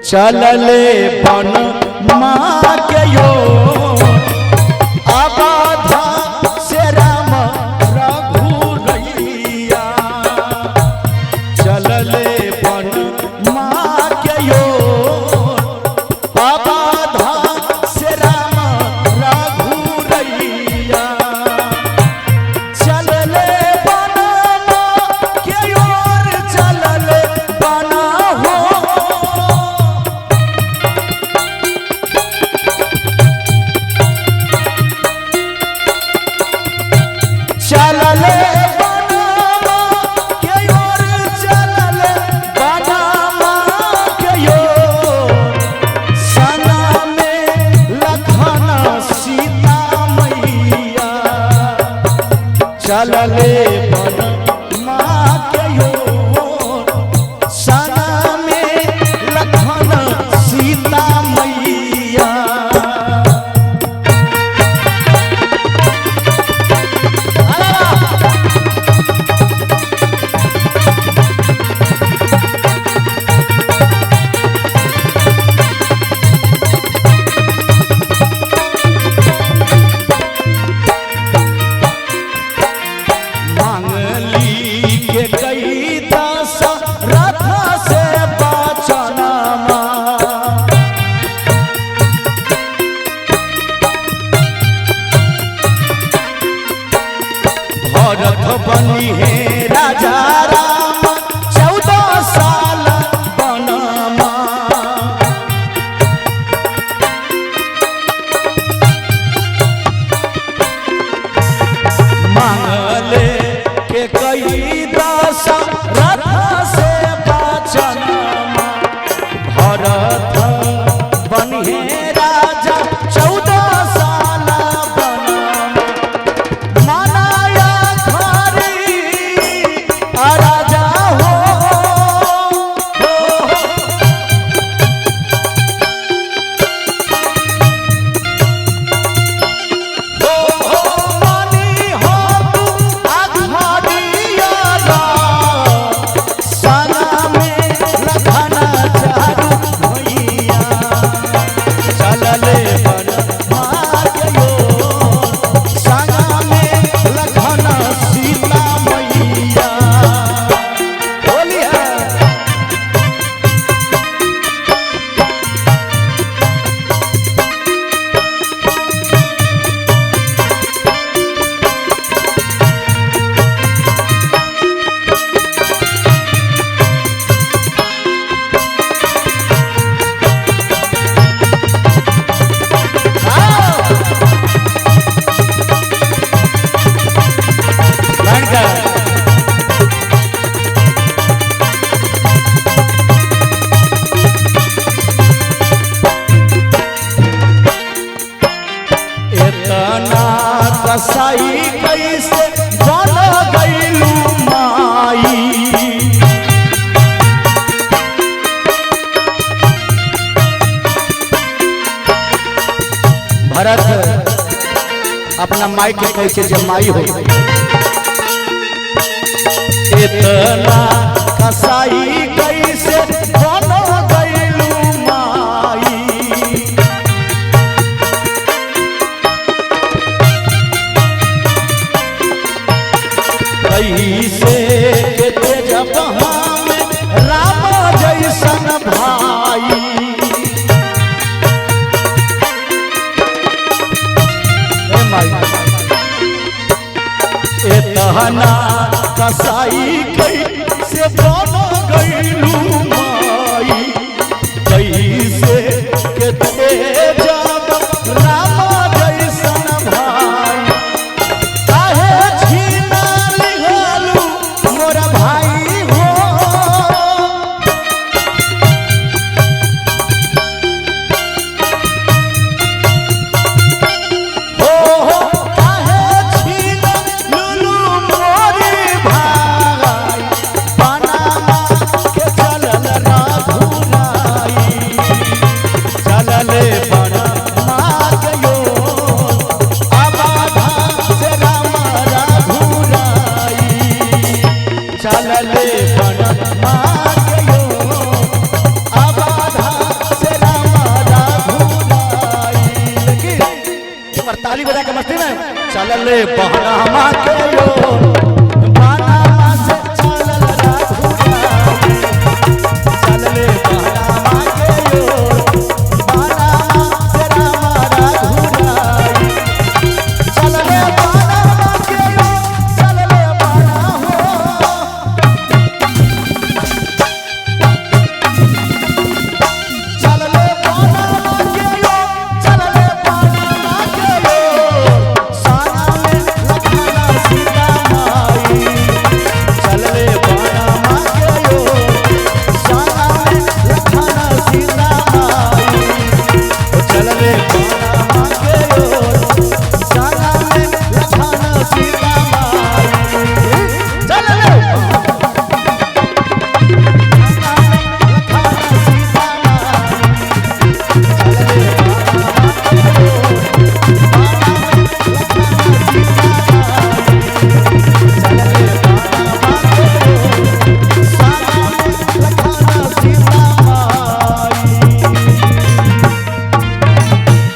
चलले बन माँ के यो अबाधा से राम रघुरैया। चलले बन माँ के यो अबाधा से राम रघुरैया। चलले बन माँ के your चलले बना हो। चलले बनमा के your चलले बनमा के your सना में लखन सीता मैया। चलले बनमा के your सना में लखन सीता मैया। मांगली के कई दशा रथ से बचनमा। भरत बनी है राजा राम 14 साल बनमा। मांगले के कई दशा रथ से बचनमा। भरत बनिहे राजा 14 साल बनमा। मनाया घरी राजा हो, हो, हो। हो हो मनी हो तू आघाड़िया सना में लखन चारू भैया। चलले बनमा के your सना में लखन सीता मैया। होली है। इतना कसाई कैसे बन गईलू माई। भरत अपना माई के कैसे जब माई हो। इतना कसाई कैसे बन गईलू माई। कैसे के तेज हम राम जैसन भाई। ए माई एतना कसाई कैसे बन गईलू माई। कैसे के तेज राम जैसन भाई। काहे छीना लिहलू मोरा भाई हो। हो हो काहे छीना लुलू मोरी भाई। बनमा के चलल रघुराई। चलले बनमा के your अबाधा से राम रघुराई। चलले बनमा के your अबाधा ताली बजा के मस्ती में चलल बहना के यो।